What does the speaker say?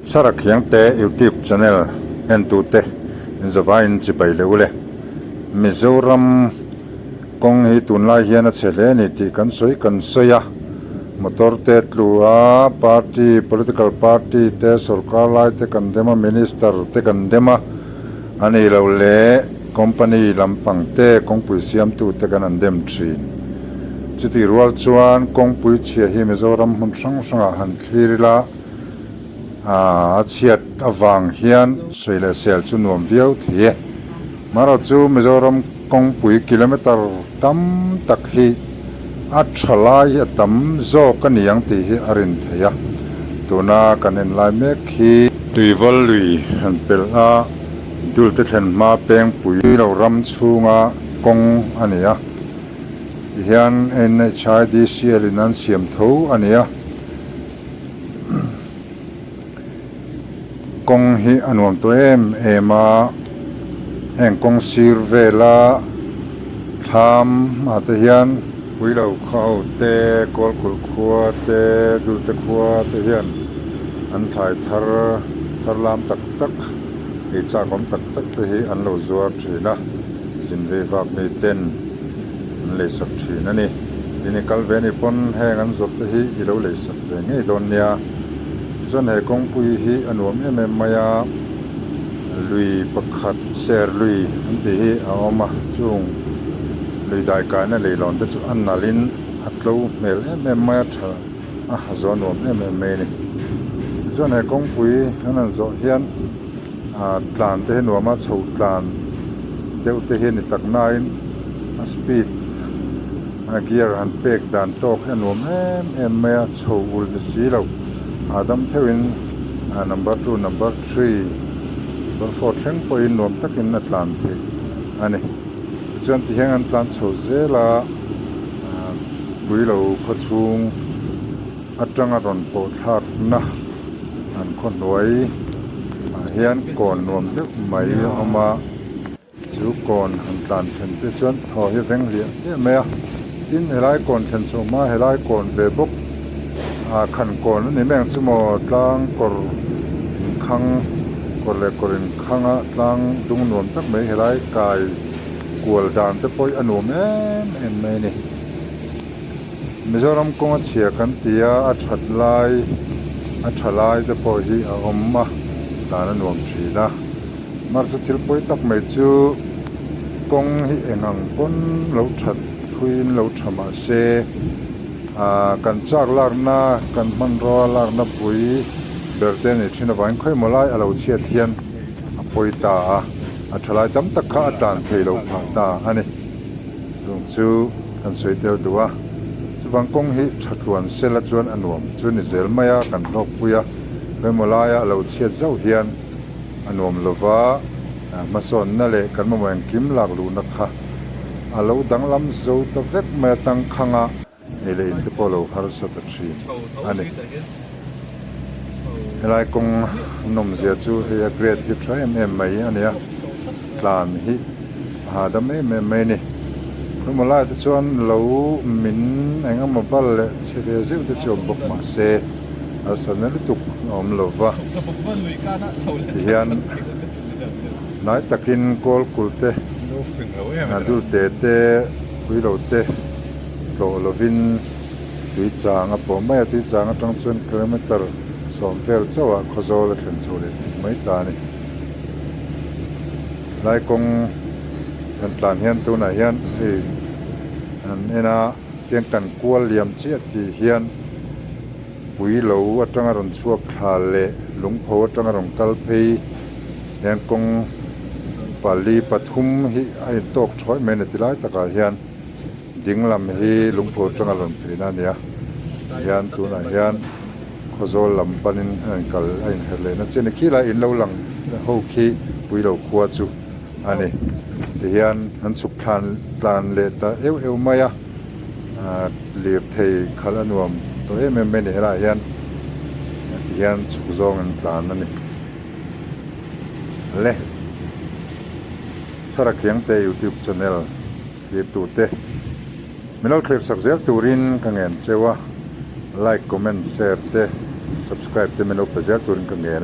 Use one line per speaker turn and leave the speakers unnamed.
Sarak Hiangte YouTube channel entute inzawvain chibai leh ule. Mizoram kawng hi tunlai hian a chhe hle a ni tih kan sawi kan sawi a. Motor te tlu a, party, political party te sorkar lai te kan dem a, minister te kan dem a, a nih loh leh company lampang te kawngpui siamtu te kan an dem thin. Chutih rual chuan kawngpui chhia hi Mizoram hmun hrang hrangah han thlir ila, A chhiat avang hian sawi leh sel chu nuam viau thei e. Marawh chu Mizoram kawngpui kilometer tam tak hi a tha lai hi a tam zawk a ni ang tih hi a rin thei a. Tuna kan en lai mek hi. Tuival lui han pelh a, Dulte thlen hma pengpui lo ram chhunga kawng a ni a. Tihian NHIDCL in an siam tho a ni a. Kawng hi a nuam tawh em em a, heng kawng sir vela thlam ah te hian Puilo khaw te, Kawlkulh khua te, Dulte khua te hian an thlai thar thar lam tak tak, ei chak awm tak tak te hi an lo zuar thin a, zin vei vak mi ten. an leisak thin a ni. Tin i kal ve ni pawn heng an zawrh te hi i lo leisak ve ngei dawn nia. Tichuan he kawngpui hi a nuam em em mai a, lui pakhat ser lui an tih hi a awm a, chung lui dai kaina leilawn te chu a nalh in a tlo hmel em em mai a, tha a zawh nuam em em mai a ni. Tichuan he kawngpui an han zawh hian. ah tlan te hi nuam a chho tlan deuh te hi a ni tak nain a speed a gear han pek dan tawk hi a nuam em em mai a chho ulh ni si lo hahdam theuhin ah number two number three number four thleng pawhin nuam takin a tlan theih a ni tichuan tihian an tlan chho zel a ah puilo khawchhung atanga rawn pawh thlakna an khaw hnuai ah hian kawn nuam deuh mai a awm a chu kawn han tlan thlen te chuan thaw hi a veng hliah hliah mai a tin helai kawn thlen chhoh hma helai kawn ve bawk ah khan kawn a ni mai ang chu maw tlang kawr inkhang kawr leh kawr inkhang a tlang dung nuam tak mai helai kai kual dan te pawh hi a nuam em em mai a ni. Mizoram kawnga chhia kan ti a, a that lai a tha lai te pawh hi a awm a, dan a nuam thin a. Mar chu thil pawi tak mai chu kawng hi eng ang pawn lo that thuiin lo tha mah se ah kan chak lakna kan hmanraw lakna pui ber te a nih thin avangin khawimaw lai a lo chhiat hian a pawi ta a, a tha lai tam tak kha a tlan thei loh phah ta a ni. Chung chu kan sawi tel duh a, chuvang kawng hi tha tluan sela chuan a nuam chu ni zel mai a, kan hlawkpui a, khawimaw laia a lo chhiat zauh hian a nuam lova, hmasawnna leh kan mamawh engkim lak luhna kha a lo danglam zo ta vek mai a, tangkhanga Ei leh in te pawh lo harsa ta thin a ni. Helai kawng nawmzia chu hei a grade hi tha em em mai a ni a, tlan hi a hahdam em em mai a ni. Hemaw lai te chuan lo min eng emaw bal leh chhe ve zeuh te chu awm bawk mah se harsatna lutuk a awm lo va. Tihian hnai takin kawl kulh te, dulte te, puilo te. tlawh lovin tui chang a pawh mai a, tui chang atang chuan kilometer sawm vel chauh ah Khawzawl a thlen chho leh thei mai ta a ni. Helai kawng kan tlan hian tunah hian hei an en a tiang kan kual liam chiah tih hian pui lo atanga rawn chhuak thla leh lungpho atanga rawn kal phei hian kawng pali pathum hi a intawk thawi mai a ni tilai takah hian. Ding lam hi lungphur atanga rawn pheina a ni a, tihian tunah hian Khawzawl lam panin a rawn kal a inherh leh na chian a ni. Khilai in lo lang ho khi Puilo khua chu a ni. Tihian an chhuk thlan tlan leh ta euh euh mai a, ah lirthei khalh a nuam tawh em em mai a ni helaiah hian tihian chhuk zawng an tlan a ni. Le Chhara Khiangte YouTube channel. Thirtute min lo thlir sak zel turin ka ngen cheu a, like, comment, share te. subscribe te min lo pe zel turin ka ngen a.